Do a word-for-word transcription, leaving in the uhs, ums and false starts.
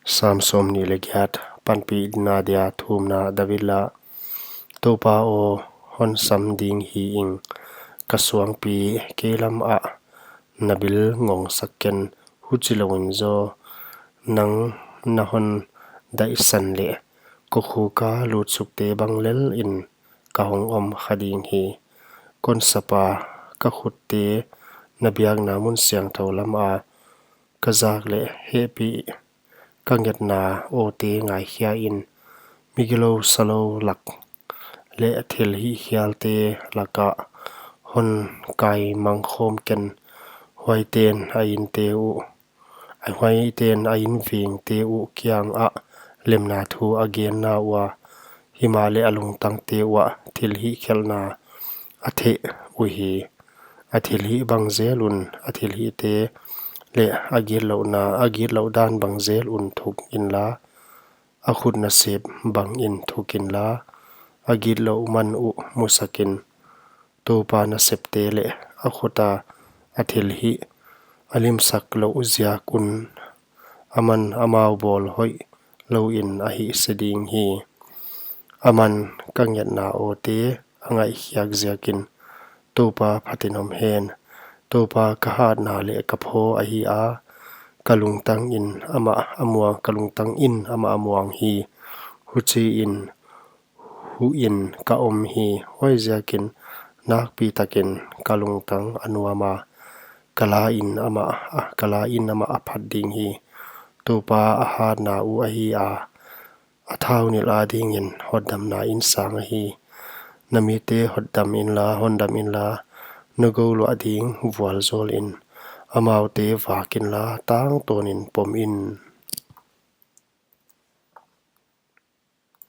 Sam sawmnih leh giat. Panpihna dia thumna. David la. Toupa aw, hon sam ding hi ing, ka suangpi kei lam ah na bil ngongsak ken, huchilouin zaw nang na hon daihsan leh kokhuk a lutsukte bang lel in ka hong om kha ding hi. Kon sapa, ka khutte na biakna mun siangthou lam a ka zak leh hehpih ka ngetna awte ngaikhia in, migilou salou lak leh thil hihkhialte lak ah hon kai mang khawm ken. Huaiten a inte uh, huaiten a invengte uh kiang ah lemna thu a genna ua, himahleh a lungtangte uah thil hihkhelhna a theh uhi. A thilhih bang zel un, a thilhihte leh a gitlouhna, a gitlouh dan bang zel un thuk inla, a khut nasep bangin thuk inla, a gitlouh man uh musak in. Toupa nasepte leh a khut a a thilhih a limsak louh ziak un, aman amau bawl hoih louin a hihse ding hi. Aman ka ngetna awte a ngaihkhiak ziakin Toupa phatin om hen. Toupa ka hatna leh ka phaw ahi a, ka lungtangin amah a muang, ka lungtangin amah a muang hi. Huchiin huhin ka om hi. Huaiziakin nakpitakin ka lungtang a nuam a, ka lain amah, ka lain amah a phat ding hi. Toupa a hatna uh ahi a, a thaunilh adingin hotdamna insang ahi. Na mite hotdam inla, hondam inla, na gou luah ding vualzawlin, amaute vak inla, tangtawnin pom in.